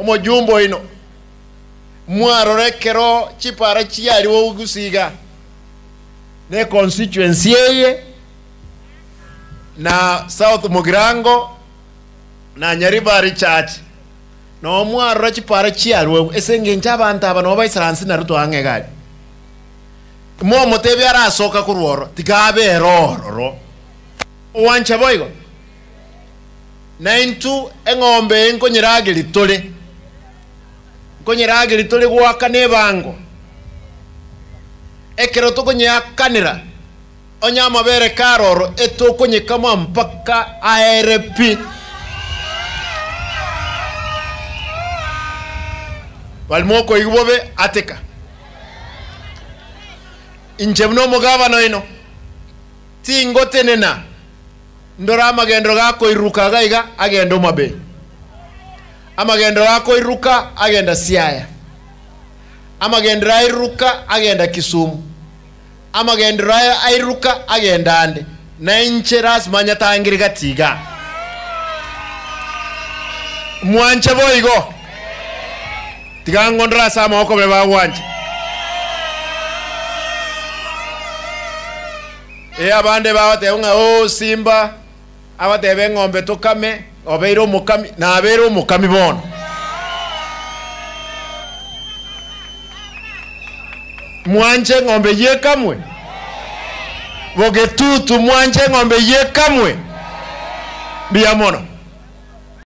Omojumbe oino, mwarora ekero chipara chiariwe gusii iga, na econstituency eye, na South Mugirango, na Nyaribari Church, noo mwarora chipara chiarwegwe ase engencho abanto aba noo baisaranse nario twang'a egari. Momotebie arasoka korwa ororo, tiga abe ere ororo. Ogwancha boigo, naintwe eng'ombe eye nkonyerageria tore, nkonyerageria tore goakana ebango. Ekero tokonyeakanera, onye amabere kare oro, etokonyekama mpaka aere pi. Bari mokoigwa bobe, ateka. Inche buna omogabana oino, tingotenena ndore amagenderero gakoiruruka iga iga agende Homa Bay, amagenderero gakoiruruka agenda Siaya, amagenderero airuruka agenda Kisumu, amagenderero aya airuruka agenda ande, na inche lasima nyatangere gati igaa. Mwanche boigo? Tiga ngondore ase amaboko baria bagwancha. Ee, abande bagoteba ng'a oo Simba agoteba eng'ombe tokame, obeire omokami, nabeire omokami bono. Mwanche eng'ombe eyio ekamwe? Bogetutu mwanche eng'ombe eyio ekamwe? Mbuya mono.